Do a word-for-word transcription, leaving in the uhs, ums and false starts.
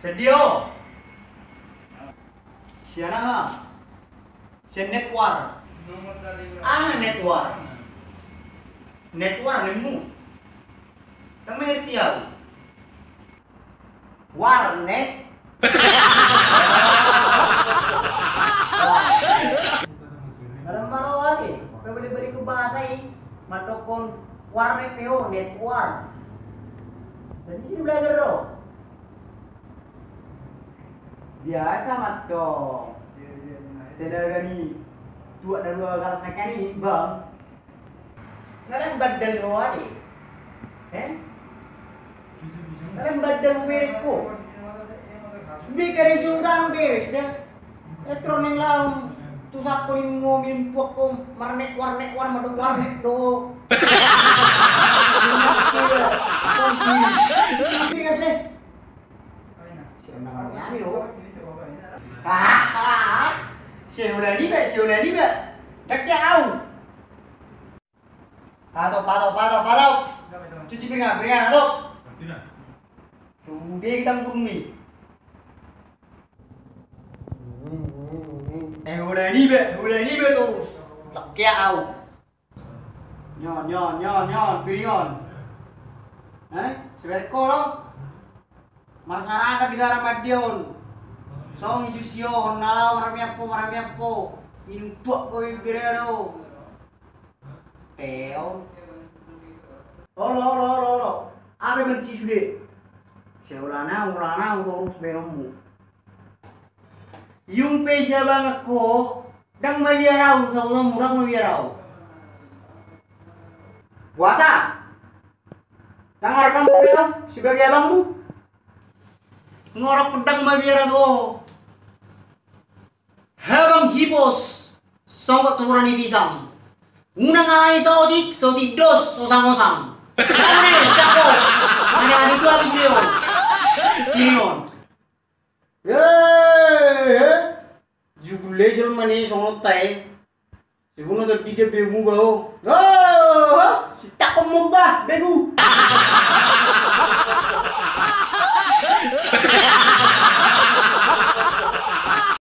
Sedio. Sian aha? Sian netwar. Aha netwar? Netwar ninmu. Ndang mangerti au. Warnet. Dalam mau ate, pabalik-balik ke bahasa i, mandokkon warnet pe ho, netwar. Jadi sini belajar do. Biasa mantong. Tenaga ni tuak na dua galas na kani, Bang. Nga lam bandal ho ate. He? Nga lam bandal ho berek ho. Sude karejo ndang beres da. Etro neng laung tu sakko ni mobil tuak ho marnek warnek war madok warnek do. Ingat deh. Siapa namanya ni lo? Ah, ah. Siapa ni ba, siapa ni ba? Dak ya au. Patok, patok, patok, patok. Cuci piringan, piringan, patok. Sude kita ngurung ni. Eh, holan iba, holan iba torus. Lakke au. Nyon, nyon, nyon, nyon, piringon. Eh, seberko lo. Marsarakat di garam adion. Songon i susiohon na laho marmeampo, marmeampo. Inum tuak ko bibirado. Teon. Olo, olo, olo, olo. Ape manci sude? Sian holan au, holan au torus baenonmu. Iung pe siabangan ho, ndang mabiar au, sahutammu ndang mabiar au. Puasa. Ndang arkan pe au sebagai abangmu. Ngorok ndang mabiar au. Habang hipos, songgok tu mura ni pisang. Unang alani saotik, saotik dos, osang-osang. Alani, cakko. Hanya itu habis dia. Ini on. He, he. Jugul lezel mani songon tai. Sebelum ada video bemu bau. Oh, si cakko mo ba, begu.